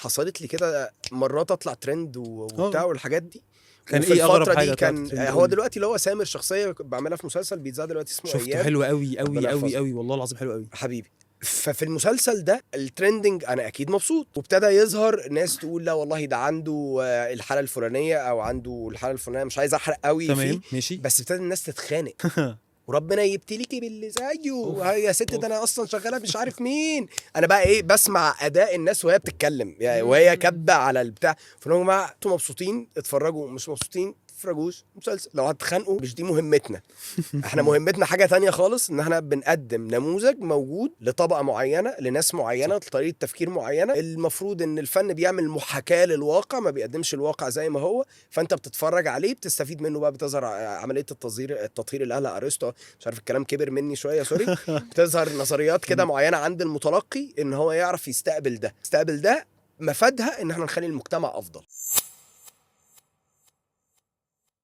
حصلت لي كده مرات اطلع ترند وبتاع والحاجات دي. كان وفي ايه اغرب الفترة حاجة دي طلعت كان ترند؟ هو قول لي. دلوقتي اللي هو سامر، شخصية كنت بعملها في مسلسل بيتذاع دلوقتي اسمه شفته. ايام. حلو قوي قوي ربنا قوي يحفظك. قوي، والله العظيم حلو قوي. حبيبي. ففي المسلسل ده ال trending انا اكيد مبسوط، وابتدى يظهر ناس تقول لا والله ده عنده الحالة الفلانية او عنده الحالة الفلانيه، مش عايز احرق قوي فيه. تمام ماشي. بس ابتدى الناس تتخانق، وربنا يبتليكي باللي زيه، يا ست ده انا اصلا شغالة مش عارف مين. انا بقى ايه، بسمع اداء الناس وهي بتتكلم يعني وهي كاتبه على البتاع. فلو يا جماعة انتوا مبسوطين اتفرجوا، مش مبسوطين تتفرجوش مسلسل. لو هتخانقوا مش دي مهمتنا، احنا مهمتنا حاجة تانية خالص، ان احنا بنقدم نموذج موجود لطبقه معينه، لناس معينه، لطريقه تفكير معينه. المفروض ان الفن بيعمل محاكاة للواقع، ما بيقدمش الواقع زي ما هو. فانت بتتفرج عليه بتستفيد منه بقى، بتظهر عملية التظهير التطهير اللي قالها ارسطو، مش عارف الكلام كبر مني شويه، sorry. بتظهر نظريات كده معينة عند المتلقي ان هو يعرف يستقبل ده، يستقبل ده، مفادها ان احنا نخلي المجتمع افضل.